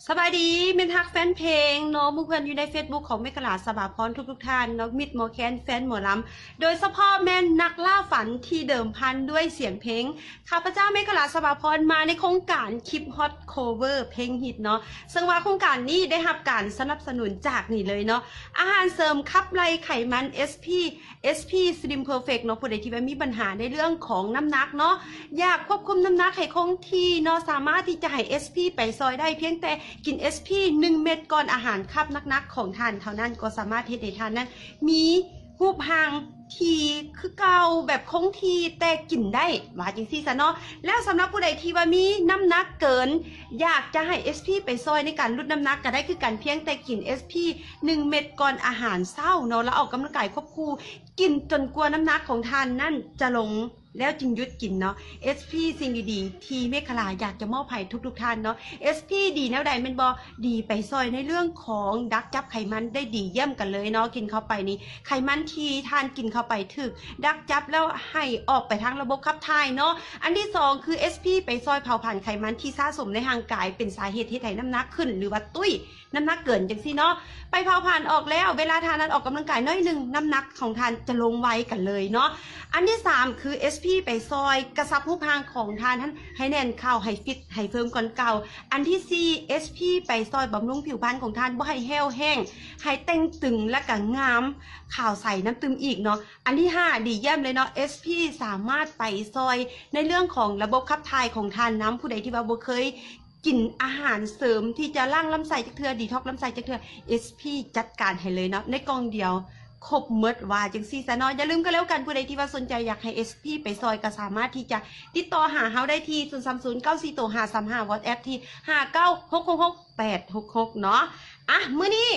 ສະບາຍດີ ມິດຮັກແຟນເພງເນາະ ໝູ່ເພື່ອນຢູ່ໃນເຟສບຸກຂອງເມກະລາ ສະບາພອນ ທຸກໆທ່ານເນາະ ມິດໝໍແຄນ ແຟນໝໍລຳ ໂດຍສະເພາະແມ່ນນັກລ່າຝັນທີ່ເດີມພັນດ້ວຍສຽງເພງ. ຂ້າພະເຈົ້າເມກະລາ ສະບາພອນ ມາໃນໂຄງການຄລິບຮອດໂຄເວີເພງຮິດເນາະ ເຊິ່ງວ່າໂຄງການນີ້ໄດ້ຮັບການສະໜັບສະໜູນຈາກນີ້ເລີຍເນາະ ອາຫານເສີມຂັບໄລ່ໄຂມັນ ເອສ ພີ ເອສ ພີ Slim Perfect ເນາະ ຜູ້ໃດທີ່ວ່າມີບັນຫາໃນເລື່ອງຂອງນ້ຳໜັກເນາະ ຢາກຄວບຄຸມນ້ຳໜັກໃຫ້ຄົງທີ່ເນາະ ສາມາດທີ່ຈະໃຫ້ ເອສ ພີ ໄປຊ່ອຍໄດ້ ພຽງແຕ່ກິນ ເອສ ພີ ໜຶ່ງເມັດກ່ອນອາຫານຄາບໜັກໆຂອງທ່ານເທົ່ານັ້ນ ກໍສາມາດເຮັດໃຫ້ທ່ານນັ້ນມີຮູບຮ່າງທີ່ຄືເກົ່າ ແບບຄົງທີ່ແຕ່ກິນໄດ້ ວ່າຈັ່ງຊີ້ຊະເນາະ. ແລ້ວສຳລັບຜູ້ໃດທີ່ວ່າມີນ້ຳໜັກເກີນ ຢາກຈະໃຫ້ ເອສ ພີ ໄປຊ່ອຍໃນການຫຼຸດນ້ຳໜັກກໍໄດ້ຄືກັນ ພຽງແຕ່ກິນ ເອສ ພີ ໜຶ່ງເມັດກ່ອນອາຫານເຊົ້າເນາະ ແລ້ວອອກກຳລັງກາຍຄວບຄູ່ ກິນຈົນກວ່ານ້ຳໜັກຂອງທ່ານນັ້ນຈະລົງ ແລ້ວຈຶ່ງຢຸດກິນເນາະ. ເອສ ພີ ສິ່ງດີໆທີ່ເມກະລາຢາກຈະມອບໃຫ້ທຸກໆທ່ານເນາະ. ເອສ ພີ ດີແນວໃດແມ່ນບໍ່? ດີໄປຊ່ອຍໃນເລື່ອງຂອງດັກຈັບໄຂມັນໄດ້ດີຢ້ຽມກັນເລີຍເນາະ. ກິນເຂົ້າໄປນີ້ ໄຂມັນທີ່ທ່ານກິນເຂົ້າໄປຖືກດັກຈັບແລ້ວໃຫ້ອອກໄປທາງລະບົບຂັບຖ່າຍເນາະ. ອັນທີສອງຄື ເອສ ພີ ໄປຊ່ອຍເຜົາຜານໄຂມັນທີ່ສະສົມໃນຮ່າງກາຍ ເປັນສາເຫດເຮັດໃຫ້ນ້ຳໜັກຂຶ້ນ ຫຼືວ່າຕຸ້ຍ ນ້ຳໜັກເກີນຈັ່ງຊີ້ເນາະ ໄປເຜົາຜານອອກແລ້ວ ເວລາທ່ານນັ້ນອອກກຳລັງກາຍໜ້ອຍໜຶ່ງ ນ້ຳໜັກຂອງທ່ານຈະລົງໄວກັນເລີຍເນາະ. ອັນທີສາມຄື ເອສ ພີ ໄປຊ່ອຍກະຊັບຮູບຮ່າງຂອງທ່ານຫັ້ນໃຫ້ແໜ້ນເຂົ້າ ໃຫ້ຟິດ ໃຫ້ເຟີມກ່ອນເກົ່າ. ອັນທີສີ່ ເອສ ພີ ໄປຊ່ອຍບຳລຸງຜິວພັນຂອງທ່ານບໍ່ໃຫ້ແຫ້ວແຫ້ງ ໃຫ້ເຕ່ງຕຶງ ແລະກະງາມຂາວໃສນຳຕື່ມອີກເນາະ. ອັນທີຫ້າ ດີຢ້ຽມເລີຍເນາະ ເອສ ພີ ສາມາດໄປຊ່ອຍໃນເລື່ອງຂອງລະບົບຂັບຖ່າຍຂອງທ່ານນຳ ຜູ້ໃດທີ່ວ່າບໍ່ເຄີຍ ກິນອາຫານເສີມທີ່ຈະລ້າງລຳໄສ້ຈັກເທື່ອ ດີທັອກລຳໄສ້ຈັກເທື່ອ ເອສ ພີ ຈັດການໃຫ້ເລີຍເນາະ ໃນກ່ອງດຽວຄົບໝົດ ວ່າຈັ່ງຊີ້ຊະເນາະ. ຢ່າລືມກໍແລ້ວກັນ ຜູ້ໃດທີ່ວ່າສົນໃຈຢາກໃຫ້ ເອສ ພີ ໄປຊ່ອຍ ກໍສາມາດທີ່ຈະຕິດຕໍ່ຫາເຮົາໄດ້ທີ່ ສູນສາມສູນ ເກົ້າສີ່ໂຕຫ້າສາມຫ້າ WhatsApp ທີ່ ຫ້າເກົ້າຫົກຫົກຫົກແປດຫົກຫົກເນາະ. ອ່ະ ມື້ນີ້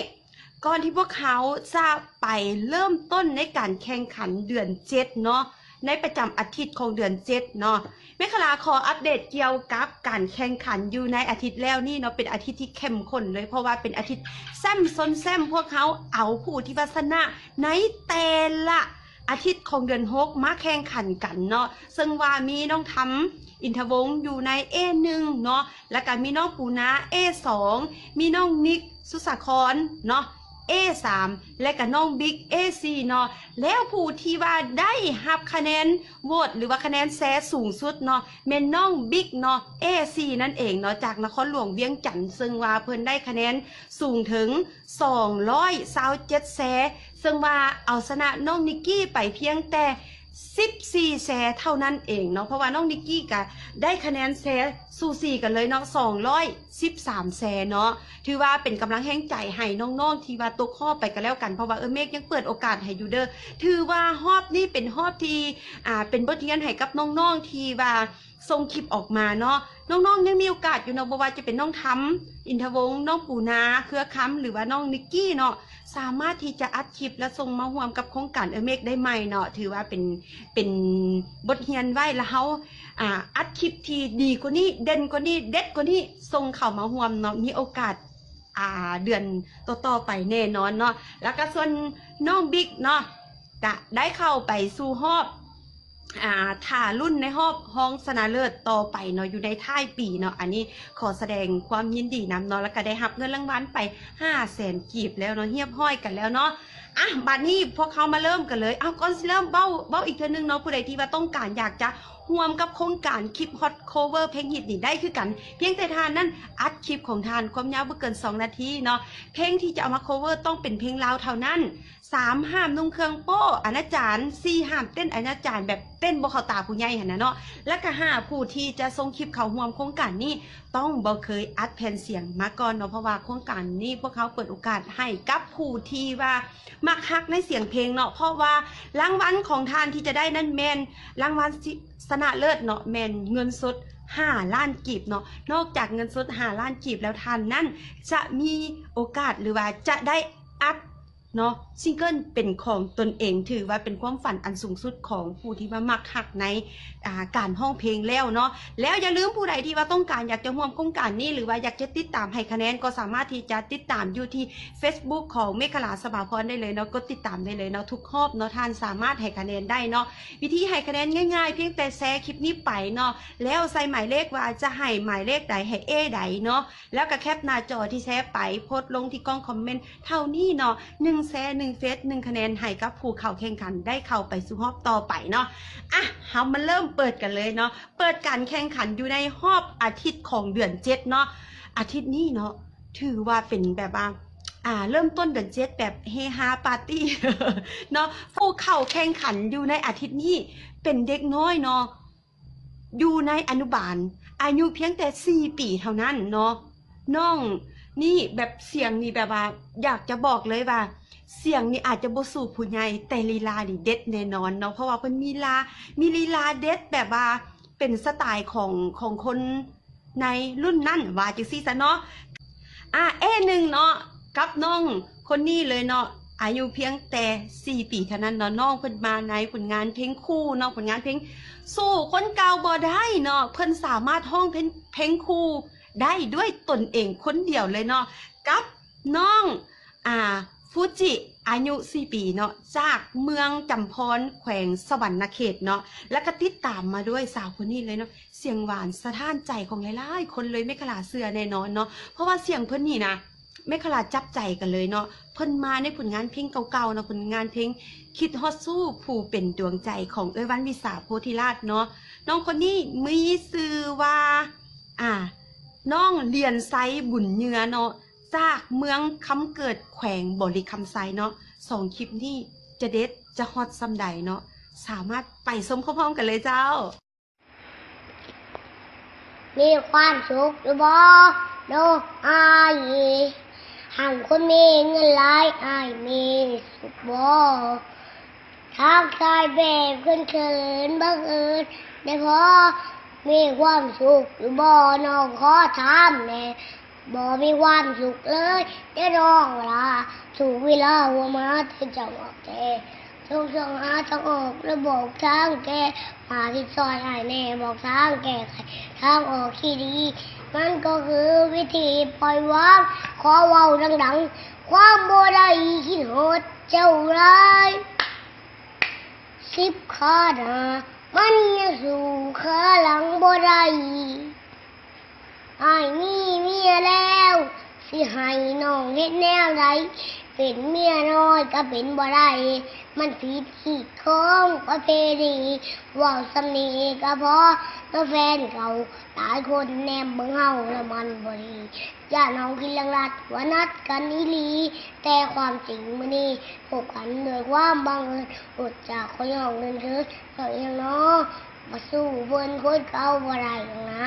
ກ່ອນທີ່ພວກເຮົາຈະໄປເລີ່ມຕົ້ນໃນການແຂ່ງຂັນເດືອນເຈັດເນາະ ໃນປະຈຳອາທິດຂອງເດືອນເຈັດເນາະ ເມກະລາຂໍອັບເດດກ່ຽວກັບການແຂ່ງຂັນຢູ່ໃນອາທິດແລ້ວນີ້ເນາະ ເປັນອາທິດທີ່ເຂັ້ມຂຸ້ນເລີຍ ເພາະວ່າເປັນອາທິດແຊ້ມຊົນແຊ້ມ ພວກເຮົາເອົາຜູ້ທີ່ວ່າຊະນະໃນແຕ່ລະອາທິດຂອງເດືອນຫົກມາແຂ່ງຂັນກັນເນາະ ເຊິ່ງວ່າມີນ້ອງທຳ ອິນທະວົງ ຢູ່ໃນ ເອໜຶ່ງເນາະ ແລ້ວກະມີນ້ອງປູນາ ເອສອງ ມີນ້ອງນິກ ສຸດສາຄອນເນາະ ເອສາມ ແລະກະນ້ອງບິກ ເອສີ່ເນາະ ແລ້ວຜູ້ທີ່ວ່າໄດ້ຮັບຄະແນນໂຫວດ ຫຼືວ່າຄະແນນແຊສູງສຸດເນາະ ແມ່ນນ້ອງບິກເນາະ ເອສີ່ນັ້ນເອງເນາະ ຈາກນະຄອນຫຼວງວຽງຈັນ ເຊິ່ງວ່າເພິ່ນໄດ້ຄະແນນສູງເຖິງສອງຮ້ອຍຊາວເຈັດແຊ ເຊິ່ງວ່າເອົາຊະນະນ້ອງນິກກີ້ໄປພຽງແຕ່ ສິບສີ່ແຊເທົ່ານັ້ນເອງເນາະ ເພາະວ່ານ້ອງນິກກີ້ກະໄດ້ຄະແນນແຊສູສີກັນເລີຍເນາະ ສອງຮ້ອຍສິບສາມແຊເນາະ ຖືວ່າເປັນກຳລັງແຮງໃຈໃຫ້ນ້ອງໆທີ່ວ່າຕົກຮອບໄປກໍແລ້ວກັນ ເພາະວ່າເອື້ອຍເມກຍັງເປີດໂອກາດໃຫ້ຢູ່ເດີ້ ຖືວ່າຮອບນີ້ເປັນຮອບທີ່ ອ່າ ເປັນບົດຮຽນໃຫ້ກັບນ້ອງໆທີ່ວ່າ ສົ່ງຄລິບອອກມາເນາະ ນ້ອງໆຍັງມີໂອກາດຢູ່ເນາະ ບໍ່ວ່າຈະເປັນນ້ອງທຳ ອິນທະວົງ ນ້ອງປູນາ ເຄືອຄຳ ຫຼືວ່ານ້ອງນິກກີ້ເນາະ ສາມາດທີ່ຈະອັດຄລິບ ແລະສົ່ງມາຮ່ວມກັບໂຄງການເອື້ອຍເມກໄດ້ໃໝ່ເນາະ ຖືວ່າເປັນ ເປັນບົດຮຽນໄວ້ ແລະເຮົາ ອ່າ ອັດຄລິບທີ່ດີກວ່ານີ້ ເດັ່ນກວ່ານີ້ ເດັດກວ່ານີ້ ສົ່ງເຂົ້າມາຮ່ວມເນາະ ມີໂອກາດ ອ່າ ເດືອນຕໍ່ໆໄປແນ່ນອນເນາະ ແລ້ວກະສ່ວນນ້ອງບິກເນາະ ກະໄດ້ເຂົ້າໄປສູ່ຮອບ ອ່າ ຖ້າລຸ້ນໃນຮອບຮອງຊະນະເລີດຕໍ່ໄປເນາະ ຢູ່ໃນທ້າຍປີເນາະ ອັນນີ້ຂໍສະແດງຄວາມຍິນດີນຳເນາະ ແລ້ວກະໄດ້ຮັບເງິນລາງວັນໄປຫ້າແສນກີບແລ້ວເນາະ ຮຽບຮ້ອຍກັນແລ້ວເນາະ. ອ່ະ ບາດນີ້ພວກເຮົາມາເລີ່ມກັນເລີຍ ເອົາ ກ່ອນຊິເລີ່ມເວົ້າ ເວົ້າອີກເທື່ອໜຶ່ງເນາະ ຜູ້ໃດທີ່ວ່າຕ້ອງການຢາກຈະຮ່ວມກັບໂຄງການຄລິບຮອດໂຄເວີເພງຮິດນີ້ໄດ້ຄືກັນ ພຽງແຕ່ທ່ານນັ້ນອັດຄລິບຂອງທ່ານ ຄວາມຍາວບໍ່ເກີນສອງນາທີເນາະ ເພງທີ່ຈະເອົາມາໂຄເວີຕ້ອງເປັນເພງລາວເທົ່ານັ້ນ ສາມ ຫ້າມນຸ່ງເຄື່ອງໂປ້ອະນາຈານ ສີ່ ຫ້າມເຕັ້ນອະນາຈານ ແບບເຕັ້ນບໍ່ເຂົ້າຕາຜູ້ໃຫຍ່ຫັ້ນນະເນາະ ແລະກະ ຫ້າ ຜູ້ທີ່ຈະສົ່ງຄລິບເຂົ້າຮ່ວມໂຄງການນີ້ ຕ້ອງບໍ່ເຄີຍອັດແຜ່ນສຽງມາກ່ອນເນາະ ເພາະວ່າໂຄງການນີ້ພວກເຮົາເປີດໂອກາດໃຫ້ກັບຜູ້ທີ່ວ່າມັກຮັກໃນສຽງເພງເນາະ ເພາະວ່າລາງວັນຂອງທ່ານທີ່ຈະໄດ້ນັ້ນແມ່ນລາງວັນຊະນະເລີດເນາະ ແມ່ນເງິນສົດຫ້າລ້ານກີບເນາະ ນອກຈາກເງິນສົດຫ້າລ້ານກີບແລ້ວ ທ່ານນັ້ນຈະມີໂອກາດ ຫຼືວ່າຈະໄດ້ອັດ ເນາະ ຊິງເກິນເປັນຂອງຕົນເອງ ຖືວ່າເປັນຄວາມຝັນອັນສູງສຸດຂອງຜູ້ທີ່ວ່າມັກຮັກໃນ ອ່າ ການຮ້ອງເພງແລ້ວເນາະ. ແລ້ວຢ່າລືມ ຜູ້ໃດທີ່ວ່າຕ້ອງການຢາກຈະຮ່ວມໂຄງການນີ້ ຫຼືວ່າຢາກຈະຕິດຕາມໃຫ້ຄະແນນ ກໍສາມາດທີ່ຈະຕິດຕາມຢູ່ທີ່ເຟສບຸກຂອງເມຂະລາ ສະບາພອນ ໄດ້ເລີຍເນາະ, ກົດຕິດຕາມໄດ້ເລີຍເນາະ. ທຸກຮອບເນາະ ທ່ານສາມາດໃຫ້ຄະແນນໄດ້ເນາະ. ວິທີໃຫ້ຄະແນນງ່າຍໆ ພຽງແຕ່ແຊຄລິບນີ້ໄປເນາະ ແລ້ວໃສ່ໝາຍເລກວ່າຈະໃຫ້ໝາຍເລກໃດ ໃຫ້ເອໃດເນາະ. ແລ້ວກໍແຄປໜ້າຈໍທີ່ແຊໄປ ໂພສລົງທີ່ກ່ອງຄອມເມັນເທົ່ານີ້ເນາະ, ໜຶ່ງແຊ ໜຶ່ງເຟສ ໜຶ່ງຄະແນນ ໃຫ້ກັບຜູ້ເຂົ້າແຂ່ງຂັນໄດ້ເຂົ້າໄປສູ່ຮອບຕໍ່ໄປເນາະ. ອ່ະ ເຮົາມາເລີ່ມເປີດກັນເລີຍເນາະ. ເປີດການແຂ່ງຂັນຢູ່ໃນຮອບອາທິດຂອງເດືອນເຈັດເນາະ. ອາທິດນີ້ເນາະ ຖືວ່າເປັນແບບວ່າ ອ່າ ເລີ່ມຕົ້ນເດືອນເຈັດແບບເຮຮາປາຕີ້ເນາະ. ຜູ້ເຂົ້າແຂ່ງຂັນຢູ່ໃນອາທິດນີ້ເປັນເດັກນ້ອຍເນາະ ຢູ່ໃນອະນຸບານ ອາຍຸພຽງແຕ່ສີ່ປີເທົ່ານັ້ນເນາະ. ນ້ອງນີ້ແບບສຽງນີ້ແບບວ່າ ຢາກຈະບອກເລີຍວ່າ ສຽງນີ້ອາດຈະບໍ່ສູ້ຜູ້ໃຫຍ່ ແຕ່ລີລານີ້ເດັດແນ່ນອນເນາະ, ເພາະວ່າເພິ່ນມີລາ ມີລີລາເດັດ ແບບວ່າເປັນສະໄຕຂອງ ຂອງຄົນໃນລຸ້ນນັ້ນ ວ່າຈັ່ງຊີ້ຊະເນາະ. ອາ ເອໜຶ່ງເນາະ ກັບນ້ອງຄົນນີ້ເລີຍເນາະ ອາຍຸພຽງແຕ່ສີ່ປີເທົ່ານັ້ນເນາະ. ນ້ອງເພິ່ນມາໃນຜົນງານເພງຄູ່ເນາະ, ຜົນງານເພງສູ້ຄົນເກົ່າບໍ່ໄດ້ເນາະ. ເພິ່ນສາມາດຮ້ອງເພງ ເພງຄູ່ໄດ້ດ້ວຍຕົນເອງຄົນດຽວເລີຍເນາະ ກັບນ້ອງ ອ່າ ຟູຈິ ອາຍຸສີ່ປີເນາະ ຈາກເມືອງຈຳພອນ ແຂວງສະຫວັນນະເຂດເນາະ. ແລ້ວກໍຕິດຕາມມາດ້ວຍສາວຄົນນີ້ເລີຍເນາະ ສຽງຫວານສະທ້ານໃຈຂອງຫຼາຍໆຄົນເລີຍ ເມຂະລາເຊື່ອແນ່ນອນເນາະ ເພາະວ່າສຽງເພິ່ນນີ້ນະ ເມຂະລາຈັບໃຈກັນເລີຍເນາະ. ເພິ່ນມາໃນຜົນງານເພງເກົ່າໆເນາະ ຜົນງານເພງຄິດຮອດຊູ້ຜູ້ເປັນດວງໃຈຂອງເອື້ອຍວັນວິສາໂພທິລາດເນາະ. ນ້ອງຄົນນີ້ມີຊື່ວ່າ ອ່າ ນ້ອງລຽນໄຊ ບຸນເຍືອເນາະ ຈາກເມືອງຄຳເກີດ ແຂວງບໍລິຄຳໄຊເນາະ. ສອງຄລິບນີ້ຈະເດັດຈະຮອດສ່ຳໃດເນາະ ສາມາດໄປຊົມພ້ອມໆກັນເລີຍເຈົ້າ. ມີຄວາມສຸກຢູ່ບໍ່ນ້ອງອ້າຍ? ຫາກຄົນມີເງິນຫຼາຍ ອ້າຍມີສຸກບໍ່? ທັກທາຍແບບເຂີນໆ ບັງເອີນໄດ້ພໍ ມີຄວາມສຸກຢູ່ບໍ່ ນ້ອງຂໍຖາມແດ່? ບໍ່ມີຄວາມສຸກເລີຍເດ້ນ້ອງຫຼ້າ ທຸກເວລາຫວງມາແຕ່ເຈົ້າອອກແຕ່ ຊົງຊອກຫາທາງອອກ ແລະ ບອກທາງແກ້ ມາທີ່ຊ່ອຍອ້າຍແດ່ ບອກທາງແກ້ໄຂ ທາງອອກທີ່ດີ ມັນກໍຄືວິທີປ່ອຍວາງ ຂໍເວົ້າດັງໆ ຄວາມບໍ່ໄດ້ ຄິດຮອດເຈົ້າຫຼາຍ ສິບຂາໜ້າ ມັນຍັງສູ້ຂາຫຼັງບໍ່ໄດ້. ອ້າຍມີເມຍແລ້ວ ຊິໃຫ້ນ້ອງເຮັດແນວໃດ? ເປັນເມຍນ້ອຍກໍເປັນບໍ່ໄດ້ ມັນຜິດຮີດຂອງປະເພນີ ເວົ້າສ່ຳນີ້ກໍພໍ ແລ້ວແຟນເກົ່າຫຼາຍຄົນແນມເບິ່ງເຮົາແລ້ວມັນບໍ່ດີ ຢ້ານນ້ອງຄິດເລື່ອງລັດວ່ານັດກັນອີ່ຫຼີ ແຕ່ຄວາມຈິງມື້ນີ້ພົບກັນດ້ວຍຄວາມບັງເອີນ ອົດຢາກຂໍຍ້ອງເງິນຄືນ ເພາະຫຍັງນໍ ມາສູ້ເພິ່ນຄົນເກົ່າບໍ່ໄດ້ດອກນາ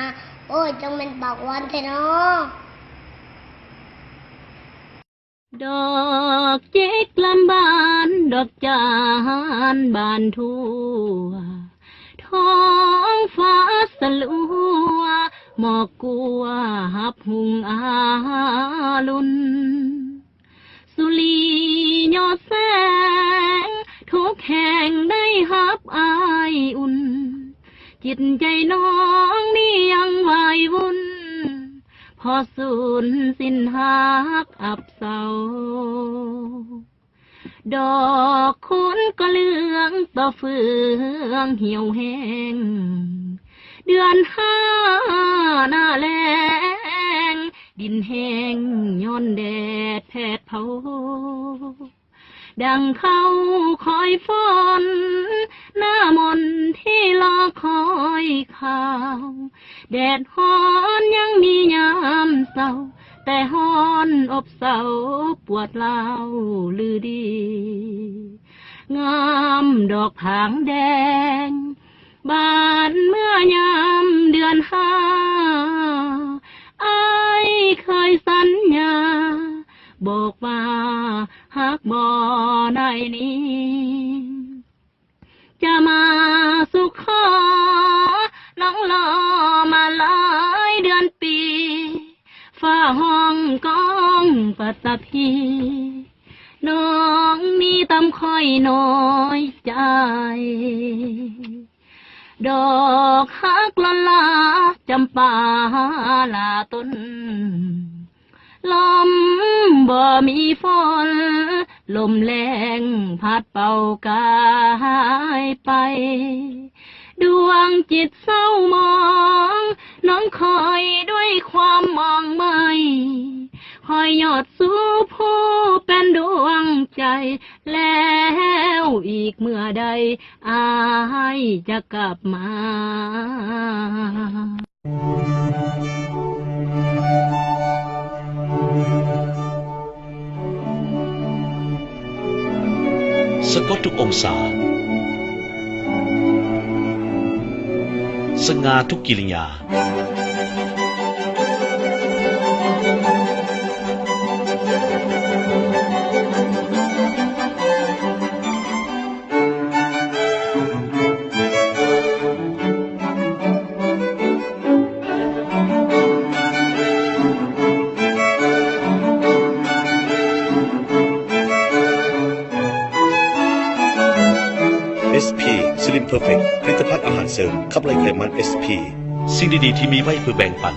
ໂອ້ຍ ຈັ່ງແມ່ນປາກຫວານແທ້ນໍ. ດອກຈິກລຳບານ ດອກຈານບານທົ່ວ ທ້ອງຟ້າສະຫຼົວ ໝອກກົວຮັບຮຸ່ງອາລຸນ ສຸລີຍໍແສງ ທຸກແຫ່ງໄດ້ຮັບອາຍອຸ່ນ ຈິດໃຈນ້ອງນີ້ຍັງວາຍວຸ່ນ ເພາະສູນສິ້ນຮັກອັບເຊົາ ດອກຄູນກໍເຫຼືອງຕໍ່ເຟືອງຫ່ຽວແຫ້ງ ເດືອນຫ້າໜ້າແລ້ງ ດິນແຫ້ງຍ້ອນແດດແຜດເຜົາ ດັ່ງເຂົາຄອຍຝົນ ໜ້າມົນທີ່ລໍຄອຍຂ່າວ ແດດຮ້ອນຍັງມີຍາມເຊົ້າ ແຕ່ຮ້ອນອົບເຊົາປວດຮ້າວລືດີ ງາມດອກຜາງແດງ ບານເມື່ອຍາມເດືອນຫ້າ ອ້າຍເຄີຍສັນຍາ ບອກວ່າຫາກບໍ່ໄດ້ນີ້ ຈະມາສູ່ຂໍ ນ້ອງລໍມາຫຼາຍເດືອນປີ ຟ້າຮ້ອງກ້ອງປັດຕະພີ ນ້ອງມີຕຳຂ້ອຍນ້ອຍໃຈ ດອກຮັກລ້ນລາຈຳປາຫຼ້າຕົ້ນ ລົມບໍ່ມີຝົນ ລົມແລ້ງພັດເປົ່າກາຍໄປ ດວງຈິດເສົ້າໝອງ ນ້ອງຄອຍດ້ວຍຄວາມມອງໄມ ຄອຍຍອດຊູຜູ້ເປັນດວງໃຈ ແລ້ວອີກເມື່ອໃດ ອ້າຍຈະກັບມາ. ສະກົດທຸກອົງສາ ສະຫງ່າທຸກກິລິຍາ. ເອສ ພີ Slim Perfect ຜະລິດຕະພັນອາຫານເສີມຂັບໄລ່ໄຂມັນ ເອສ ພີ. ສິ່ງດີໆທີ່ມີໄວ້ເພື່ອແບ່ງປັນ.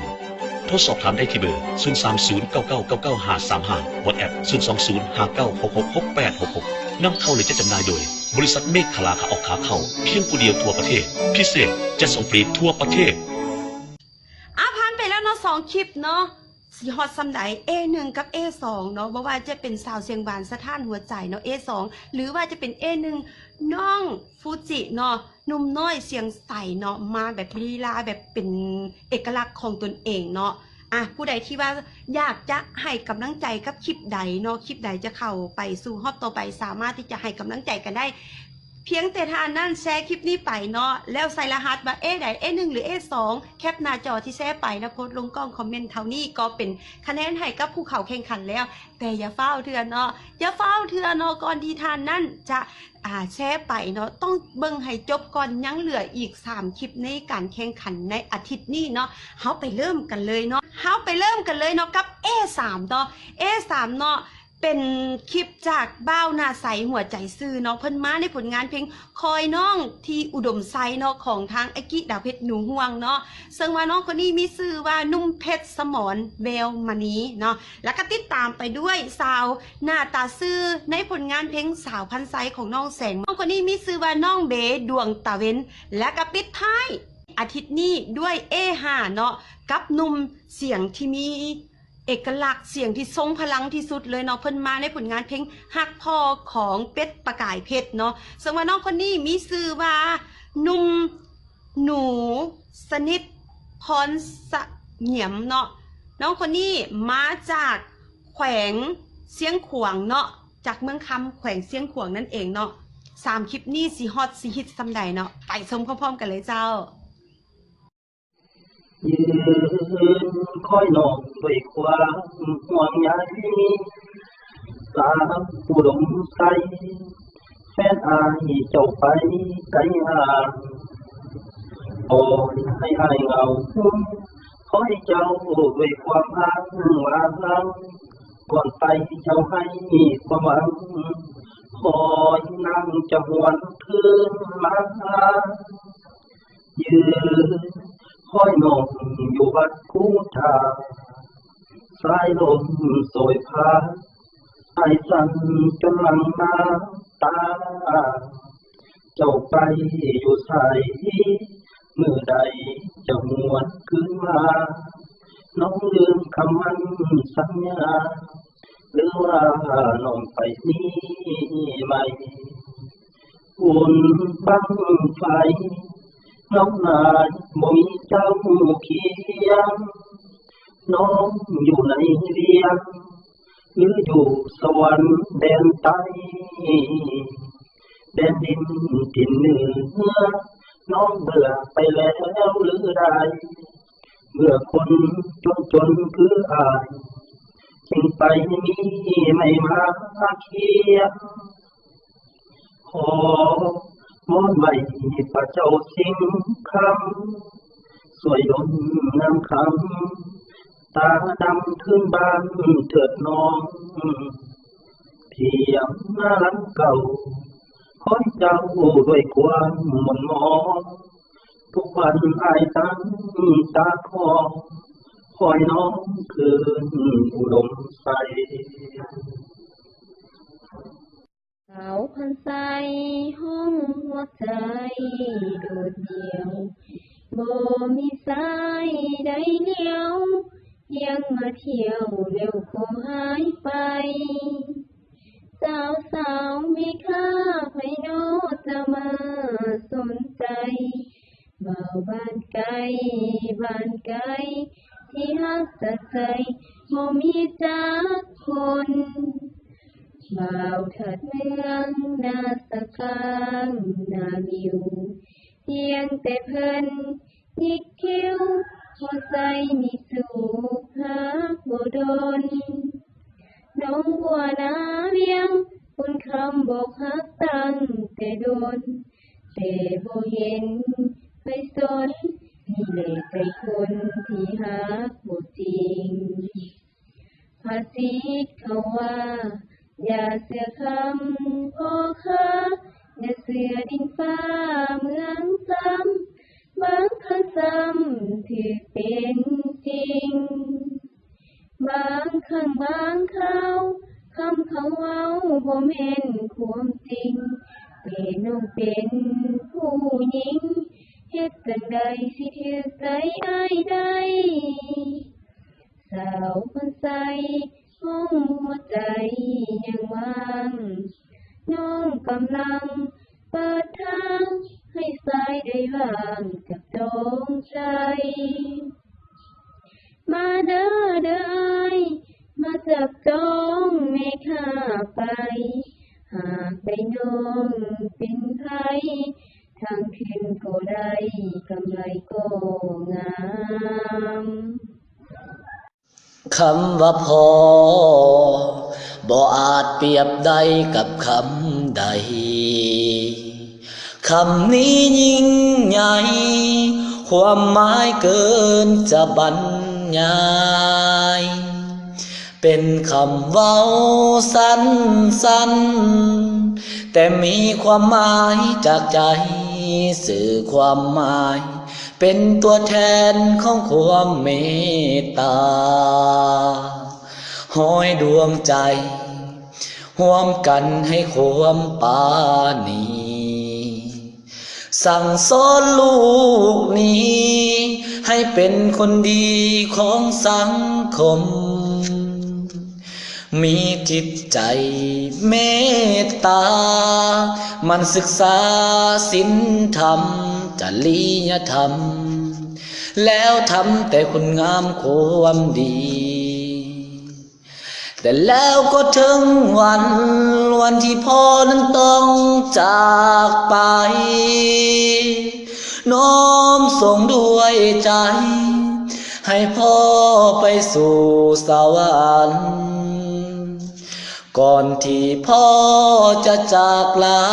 ໂທສອບຖາມໄດ້ທີ່ເບີ ສູນສາມສູນ ເກົ້າເກົ້າເກົ້າເກົ້າ ຫ້າສາມຫ້າ WhatsApp ສູນສອງສູນ ຫ້າເກົ້າຫົກຫົກ ຫົກແປດຫົກຫົກ. ນຳເຂົ້າ ແລະ ຈັດຈຳໜ່າຍໂດຍ ບໍລິສັດເມກຂະລາ ຂາອອກຂາເຂົ້າ ພຽງຜູ້ດຽວທົ່ວປະເທດ. ພິເສດ ຈັດສົ່ງຟຣີທົ່ວປະເທດ. ອາ ຜ່ານໄປແລ້ວເນາະ ສອງຄລິບເນາະ ຊິຮອດສ່ຳໃດ ເອໜຶ່ງ ກັບ ເອສອງ ເນາະ ບໍ່ວ່າຈະເປັນສາວສຽງຫວານສະທ້ານຫົວໃຈເນາະ ເອສອງ ຫຼືວ່າຈະເປັນ ເອໜຶ່ງ ນ້ອງຟູຈິເນາະ ໜຸ່ມນ້ອຍສຽງໃສເນາະ ມາແບບລີລາແບບເປັນເອກະລັກຂອງຕົນເອງເນາະ. ອາ ຜູ້ໃດທີ່ວ່າຢາກຈະໃຫ້ກຳລັງໃຈກັບຄລິບໃດເນາະ ຄລິບໃດຈະເຂົ້າໄປສູ່ຮອບຕໍ່ໄປ ສາມາດທີ່ຈະໃຫ້ກຳລັງໃຈກັນໄດ້ ພຽງແຕ່ທ່ານນັ້ນແຊຄລິບນີ້ໄປເນາະ ແລ້ວໃສ່ລະຫັດວ່າ ເອໃດ ເອໜຶ່ງ ຫຼື ເອສອງ ແຄປໜ້າຈໍທີ່ແຊໄປ ແລ້ວໂພສລົງກ່ອງຄອມເມັນເທົ່ານີ້ ກໍເປັນຄະແນນໃຫ້ກັບຜູ້ເຂົ້າແຂ່ງຂັນແລ້ວ. ແຕ່ຢ່າຟ້າວເທື່ອເນາະ ຢ່າຟ້າວເທື່ອເນາະ ກ່ອນທີ່ທ່ານນັ້ນຈະ ອາ ແຊໄປເນາະ ຕ້ອງເບິ່ງໃຫ້ຈົບກ່ອນ ຍັງເຫຼືອອີກສາມຄລິບໃນການແຂ່ງຂັນໃນອາທິດນີ້ເນາະ. ເຮົາໄປເລີ່ມກັນເລີຍເນາະ ເຮົາໄປເລີ່ມກັນເລີຍເນາະ ກັບ ເອສາມ ເນາະ ເອສາມ ເນາະ ເປັນຄລິບຈາກບ່າວໜ້າໃສຫົວໃຈຊື່ເນາະ ເພິ່ນມາໃນຜົນງານເພງ ຄອຍນ້ອງທີ່ອຸດົມໄຊເນາະ ຂອງທາງອາກິ ດາວເພັດ ໜູຮ່ວງເນາະ ເຊິ່ງວ່ານ້ອງຄົນນີ້ມີຊື່ວ່າ ໜຸ່ມເພັດ ສະໝອນ ແວວມະນີເນາະ ແລ້ວກໍຕິດຕາມໄປດ້ວຍສາວໜ້າຕາຊື່ໃນຜົນງານເພງ ສາວພັນໄຊ ຂອງນ້ອງແສງ ນ້ອງຄົນນີ້ມີຊື່ວ່າ ນ້ອງເບ ດວງຕາເວັນ ແລ້ວກໍປິດທ້າຍອາທິດນີ້ດ້ວຍ ເອຫ້າ ເນາະ ກັບໜຸ່ມສຽງທີ່ມີ ເອກະລັກ ສຽງທີ່ຊົງພະລັງທີ່ສຸດເລີຍເນາະ ເພິ່ນມາໃນຜົນງານເພງ ຮັກພໍ່ຂອງເປັດປະກາຍເພັດເນາະ ເຊິ່ງວ່ານ້ອງຄົນນີ້ມີຊື່ວ່າ ໜຸ່ມໜູ ສະໜິດ ພອນສະຫງຽມເນາະ ນ້ອງຄົນນີ້ມາຈາກແຂວງຊຽງຂວາງເນາະ ຈາກເມືອງຄຳ ແຂວງຊຽງຂວາງນັ້ນເອງເນາະ. ສາມຄລິບນີ້ຊິຮອດຊິຮິດສ່ຳໃດເນາະ ໄປຊົມພ້ອມໆກັນເລີຍເຈົ້າ. ຢືນຄອຍນ້ອງດ້ວຍຄວາມຫ່ວງໃຍ ສາວອຸດົມໄຊ ແຟນອ້າຍເຈົ້າໄປໄກຫ່າງ ປ່ອຍໃຫ້ອ້າຍເຫງົາ ຄອຍເຈົ້າດ້ວຍຄວາມອ້າງວ່າງ ກ່ອນໄປເຈົ້າໃຫ້ຄວາມຫວັງ ຄອຍນາງຈະຫວນຄືນມາ. ຢືນຄອຍນ້ອງຢູ່ວັດພູທາ ສາຍລົມໂຊຍພາ ອ້າຍສັ່ນຈົນຫຼັ່ງນ້ຳຕາ ເຈົ້າໄປຢູ່ໃສ ມື້ໃດຈະຫວນຄືນມາ ນ້ອງລືມຄຳໝັ້ນສັນຍາ ຫຼືວ່ານ້ອງໄປມີໃໝ່? ບຸນບັ້ງໄຟ ນ້ອງນາຍບໍ່ມີເຈົ້າຄຽງ ນ້ອງຢູ່ໃນວຽງ ຫຼືຢູ່ສະຫວັນແດນໃຕ້ ແດນດິນຖິ່ນເໜືອ ນ້ອງເບື່ອໄປແລ້ວຫຼືໃດ? ເບື່ອຄົນຈົນໆຄືອ້າຍ ຈຶ່ງໄປມີໃໝ່ມາຄຽງ ຂໍວອນໄຫວ້ພະເຈົ້າສິງຄຳ ຊ່ວຍດົນນຳຄຳ ຕາດຳຄືນບ້ານເຖີດນ້ອງ ຖຽງນາຫຼັງເກົ່າ ຄອຍເຈົ້າດ້ວຍຄວາມໝົນໝອງ ທຸກວັນອ້າຍຕັ້ງຕາຄອງ ຄອຍນ້ອງຄືນອຸດົມໃສ. ສາວພັນໄຊຮ້ອງຫົວໃຈໂດດດ່ຽວ ບໍ່ມີສາຍໃດລຽວ ພຽງມາທ່ຽວແລ້ວກໍຫາຍໄປ. ສາວໆ ແມ່ຄ້າ ໃຜນໍຈະມາສົນໃຈ ບ່າວບ້ານໄກ ບ້ານໄກ ທີ່ຮັກສັດໃຈ ບໍ່ມີຈັກຄົນ. ບ່າວທັດເມືອງ ໜ້າສະກາງ ໜ້າມິວ ພຽງແຕ່ເພິ່ນຍິກຄິ້ວ ຫົວໃຈມີສຸກຫາກບໍ່ດົນ. ນ້ອງບົວໜ້າວຽງ ບຸນຄຳບອກຮັກຕັ້ງແຕ່ດົນ ແຕ່ບໍ່ເຫັນໃຜສົນ ນີ້ແຫຼະໃຈຄົນທີ່ຮັກບໍ່ຈິງ. ພາສິດເຂົາວ່າ ຢ່າເຊື່ອຄຳພໍ່ຄ້າ ຢ່າເຊື່ອດິນຟ້າເມືອງຊຳ ບາງຄັ້ງຊ້ຳຖືກເປັນຈິງ. ບາງຄັ້ງບາງຄາວ ຄຳເຂົາເວົ້າບໍ່ແມ່ນຄວາມຈິງ ແຕ່ນ້ອງເປັນຜູ້ຍິງ ເຮັດຈັ່ງໃດຊິຖືກໃຈອ້າຍໄດ້? ສາວຄົນໃສ ຫ້ອງຫົວໃຈຍັງວ່າງ ນ້ອງກຳລັງເປີດທາງ ໃຫ້ຊາຍໄດ້ວ່າງຈັບຈອງໃຈ. ມາເດີ ເດີອ້າຍ ມາຈັບຈອງແມ່ຄ້າໄປ ຫາກໄດ້ນ້ອງເປັນໃຜ ທັງຄືນກໍໄດ້ ກຳໄລກໍງາມ. ຄຳວ່າພໍ່ ບໍ່ອາດປຽບໄດ້ກັບຄຳໃດ. ຄຳນີ້ຍິ່ງໃຫຍ່ ຄວາມໝາຍເກີນຈະບັນຍາຍ. ເປັນຄຳເວົ້າສັ້ນໆ ແຕ່ມີຄວາມໝາຍຈາກໃຈ ສື່ຄວາມໝາຍ ເປັນຕົວແທນຂອງຄວາມເມດຕາ ຮ້ອຍດວງໃຈ ຮ່ວມກັນໃຫ້ຄວາມປານີ ສັ່ງສອນລູກນີ້ ໃຫ້ເປັນຄົນດີຂອງສັງຄົມ. ມີຈິດໃຈເມດຕາ ໝັ່ນສຶກສາສິນທຳ ຈະລິຍະທຳ ແລ້ວທຳແຕ່ຄຸນງາມຄວາມດີ. ແຕ່ແລ້ວກໍເຖິງວັນ ວັນທີ່ພໍ່ນັ້ນຕ້ອງຈາກໄປ ນ້ອມສົ່ງດ້ວຍໃຈ ໃຫ້ພໍ່ໄປສູ່ສະຫວັນ. ກ່ອນທີ່ພໍ່ຈະຈາກລາ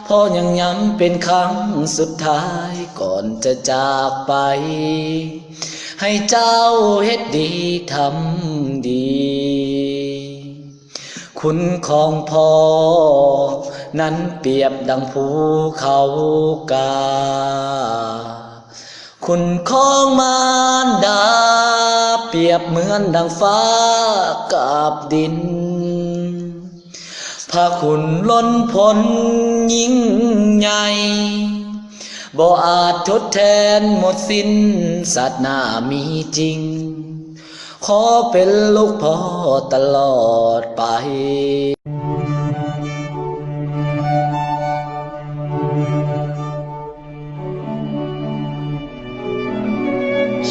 ພໍ່ຍັງຢ້ຳເປັນຄັ້ງສຸດທ້າຍ ກ່ອນຈະຈາກໄປ ໃຫ້ເຈົ້າເຮັດດີທຳດີ. ຄຸນຂອງພໍ່ນັ້ນປຽບດັ່ງພູເຂົາກາ ຄຸນຂອງມານດາ ປຽບເໝືອນດັ່ງຟ້າກັບດິນ. ພະຄຸນລົ້ນພົ້ນຍິ່ງໃຫຍ່ ບໍ່ອາດທົດແທນໝົດສິ້ນ ຊາດໜ້າມີຈິງ ຂໍເປັນລູກພໍ່ຕະຫຼອດໄປ.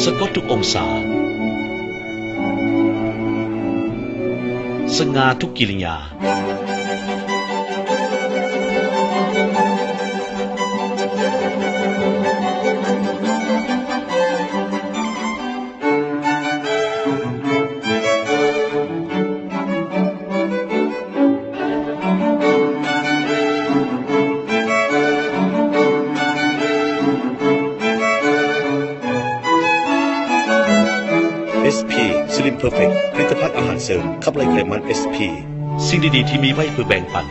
ສະກົດທຸກອົງສາ ສະຫງ່າທຸກກິລິຍາ. ເອສພີ Slim Perfect ຜະລິດຕະພັນອາຫານເສີມຂັບໄລ່ໄຂມັນ ເອສພີ. ສິ່ງດີໆທີ່ມີໄວ້ເພື່ອແບ່ງປັນ.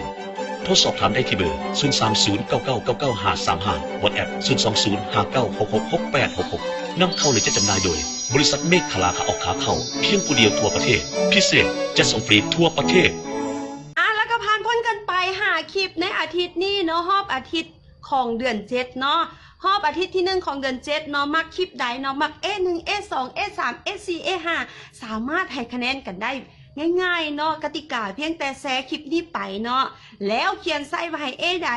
ໂທສອບຖາມໄດ້ທີ່ເບີ ສູນສາມສູນ ເກົ້າເກົ້າເກົ້າເກົ້າ ຫ້າສາມຫ້າ WhatsApp ສູນສອງສູນ ຫ້າເກົ້າຫົກຫົກ ຫົກແປດຫົກຫົກ. ນຳເຂົ້າ ແລະ ຈັດຈຳໜ່າຍໂດຍ ບໍລິສັດເມກຂະລາ ຂາອອກຂາເຂົ້າ ພຽງຜູ້ດຽວທົ່ວປະເທດ. ພິເສດ ຈັດສົ່ງຟຣີທົ່ວປະເທດ. ອ່າ ແລ້ວກໍຜ່ານພົ້ນກັນໄປຫ້າຄລິບໃນອາທິດນີ້ເນາະ, ຮອບອາທິດຂອງເດືອນເຈັດເນາະ, ຮອບອາທິດທີໜຶ່ງຂອງເດືອນເຈັດເນາະ. ມັກຄລິບໃດເນາະ, ມັກ A ໜຶ່ງ A ສອງ A ສາມ A ສີ່ A ຫ້າ ສາມາດໃຫ້ຄະແນນກັນໄດ້ງ່າຍໆເນາະ. ກະຕິກາພຽງແຕ່ແຊຄລິບນີ້ໄປເນາະ, ແລ້ວຂຽນໃສ່ວ່າໃຫ້ A ໃດ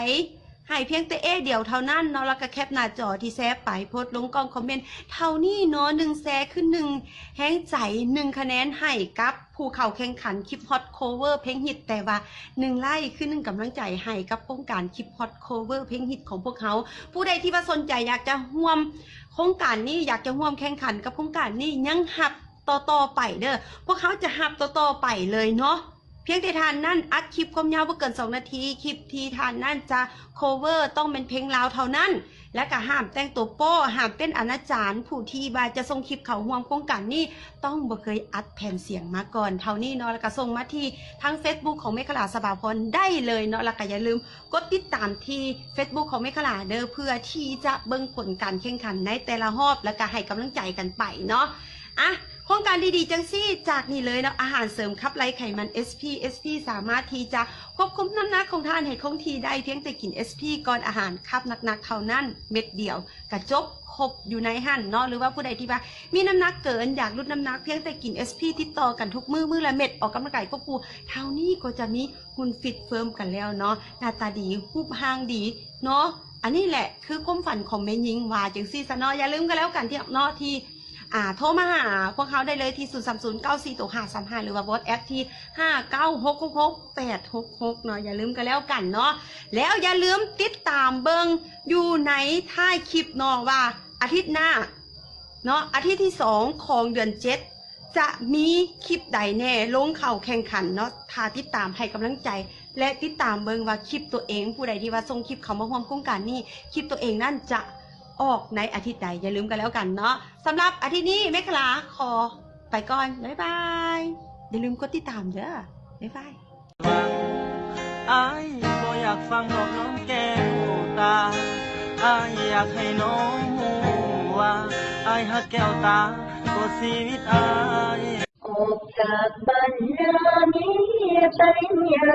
ໃຫ້ພຽງແຕ່ A ດຽວເທົ່ານັ້ນເນາະ, ແລ້ວກໍແຄປໜ້າຈໍທີ່ແຊໄປ ໂພສລົງກ່ອງຄອມເມັນເທົ່ານີ້ເນາະ. ໜຶ່ງແຊຄືໜຶ່ງແຮງໃຈ, ໜຶ່ງຄະແນນໃຫ້ກັບຜູ້ເຂົ້າແຂ່ງຂັນຄລິບຮອດ cover ເພງຮິດ, ແຕ່ວ່າໜຶ່ງໄລ້ຄືໜຶ່ງກຳລັງໃຈໃຫ້ກັບໂຄງການຄລິບຮອດ cover ເພງຮິດຂອງພວກເຮົາ. ຜູ້ໃດທີ່ວ່າສົນໃຈຢາກຈະຮ່ວມໂຄງການນີ້, ຢາກຈະຮ່ວມແຂ່ງຂັນກັບໂຄງການນີ້, ຍັງຮັບ ຕໍ່ໆໄປເດີ້, ພວກເຮົາຈະຮັບຕໍ່ໆໄປເລີຍເນາະ. ພຽງແຕ່ທ່ານນັ້ນອັດຄລິບຄວາມຍາວບໍ່ເກີນສອງນາທີ, ຄລິບທີ່ທ່ານນັ້ນຈະ cover ຕ້ອງແມ່ນເພງລາວເທົ່ານັ້ນ, ແລະກະຫ້າມແຕ່ງຕົວໂປ້, ຫ້າມເຕັ້ນອະນາຈານ. ຜູ້ທີ່ວ່າຈະສົ່ງຄລິບເຂົ້າຮ່ວມໂຄງການນີ້ ຕ້ອງບໍ່ເຄີຍອັດແຜ່ນສຽງມາກ່ອນເທົ່ານີ້ເນາະ, ແລະກະສົ່ງມາທີ່ທາງ Facebook ຂອງເມກຂະລາ ສະບາພອນ ໄດ້ເລີຍເນາະ, ແລະກະຢ່າລືມ ກົດຕິດຕາມທີ່ Facebook ຂອງເມກຂະລາເດີ້ ເພື່ອທີ່ຈະເບິ່ງຜົນການແຂ່ງຂັນໃນແຕ່ລະຮອບ ແລ້ວກະໃຫ້ກຳລັງໃຈກັນໄປເນາະ. ອ່ະ ໂຄງການດີໆຈັ່ງຊີ້ ຈາກນີ້ເລີຍເນາະ, ອາຫານເສີມຂັບໄລ່ໄຂມັນ ເອສ ພີ ເອສ ພີ ສາມາດທີ່ຈະຄວບຄຸມນ້ຳໜັກຂອງທ່ານໃຫ້ຄົງທີ່ໄດ້ ພຽງແຕ່ກິນ ເອສ ພີ ກ່ອນອາຫານ ຄັບໜັກໆເທົ່ານັ້ນ ເມັດດຽວກະຈົບ ຄົບຢູ່ໃນຫັ້ນເນາະ. ຫຼືວ່າຜູ້ໃດທີ່ວ່າມີນ້ຳໜັກເກີນ ຢາກຫຼຸດນ້ຳໜັກ ພຽງແຕ່ກິນ ເອສ ພີ ຕິດຕໍ່ກັນທຸກມື້ ມື້ລະເມັດ ອອກກຳລັງກາຍຄວບຄູ່ ເທົ່ານີ້ກໍຈະມີ ຫຸ່ນຟິດເຟີມກັນແລ້ວເນາະ, ໜ້າຕາດີ ຮູບຮ່າງດີເນາະ. ອັນນີ້ແຫຼະຄືຄວາມຝັນຂອງແມ່ຍິງ ວ່າຈັ່ງຊີ້ຊະເນາະ. ຢ່າລືມກັນແລ້ວກັນທີ່ເນາະ ທີ່ ອ່າ ໂທມາຫາພວກເຮົາໄດ້ເລີຍທີ່ ສູນສາມສູນ ເກົ້າສີ່ ໂຕຫ້າສາມຫ້າ ຫຼືວ່າ WhatsApp ທີ່ ຫ້າເກົ້າຫົກຫົກຫົກ ແປດຫົກຫົກ ເນາະ. ຢ່າລືມກັນແລ້ວກັນເນາະ, ແລ້ວຢ່າລືມຕິດຕາມເບິ່ງຢູ່ໃນທ້າຍຄລິບເນາະ ວ່າອາທິດໜ້າເນາະ ອາທິດທີສອງຂອງເດືອນເຈັດ ຈະມີຄລິບໃດແດ່ລົງເຂົ້າແຂ່ງຂັນເນາະ. ຖ້າຕິດຕາມໃຫ້ກຳລັງໃຈ ແລະ ຕິດຕາມເບິ່ງວ່າຄລິບຕົວເອງ ຜູ້ໃດທີ່ວ່າສົ່ງຄລິບເຂົ້າມາຮ່ວມໂຄງການນີ້ ຄລິບຕົວເອງນັ້ນຈະອອກໃນອາທິດໃດ ຢ່າລືມກັນແລ້ວກັນເນາະ. ສຳລັບອາທິດນີ້ ເມກຂະລາຂໍໄປກ່ອນ ບາຍບາຍ. ຢ່າລືມກົດຕິດຕາມເດີ້ ບາຍບາຍ. ອ້າຍບໍ່ຢາກຟັງດອກນ້ອງແກ້ວຕາ, ອ້າຍຢາກໃຫ້ນ້ອງຮູ້ວ່າ ອ້າຍຮັກແກ້ວຕາກວ່າຊີວິດອ້າຍ. ອອກຈາກບ້ານນາມີປະລິນຍາ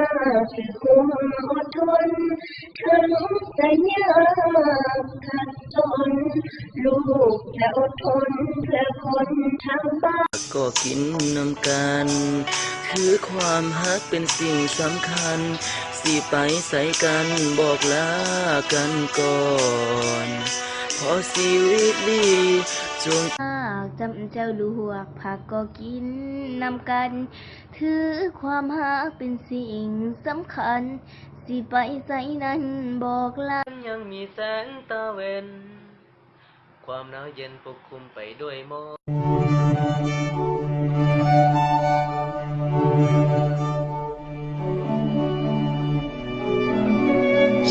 ຝຶກຝົນອົດທົນ ເຖິງຈະຍາກຂັດ ຕົນ ລູກຈະອົດທົນເພື່ອຄົນທາງບ້ານ. ກໍກິນນຳກັນ ຄືຄວາມຮັກເປັນສິ່ງສຳຄັນ ຊິໄປໃສກັນບອກລາກັນກ່ອນ ຂໍຊີວິດດີຈົ່ງ ຫາກຈຳແຈ່ວລວກຜັກກໍກິນນຳກັນ ຖືຄວາມຮັກເປັນສິ່ງສຳຄັນ ຊິໄປໃສນັ້ນບອກລາ ຍັງມີແສງຕາເວັນ ຄວາມໜາວເຢັນປົກຄຸມໄປດ້ວຍໝອກ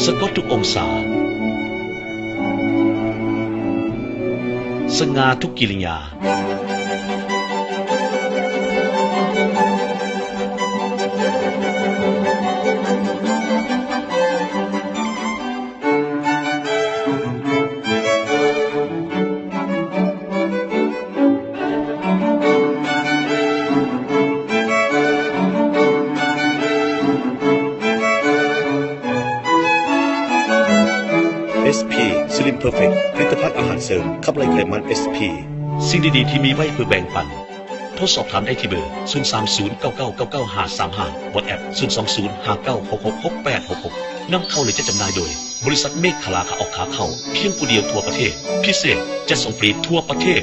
ສະກອດທຸກອົງສາ ສະຫງ່າທຸກກິລິຍາ. ເອສ ພີ Slim Perfect ຜະລິດຕະພັນອາຫານເສີມຂັບໄລ່ໄຂມັນ ເອສ ພີ ສິ່ງດີໆທີ່ມີໄວ້ເພື່ອແບ່ງປັນ. ໂທສອບຖາມໄດ້ທີ່ເບີ ສູນສາມສູນ ເກົ້າເກົ້າເກົ້າເກົ້າ ຫ້າສາມຫ້າ WhatsApp ສູນສອງສູນ ຫ້າເກົ້າຫົກຫົກ ຫົກແປດຫົກຫົກ. ນຳເຂົ້າ ແລະ ຈັດຈຳໜ່າຍໂດຍ ບໍລິສັດເມກຂະລາ ຂາອອກຂາເຂົ້າ ພຽງຜູ້ດຽວທົ່ວປະເທດ. ພິເສດ ຈັດສົ່ງຟຣີທົ່ວປະເທດ.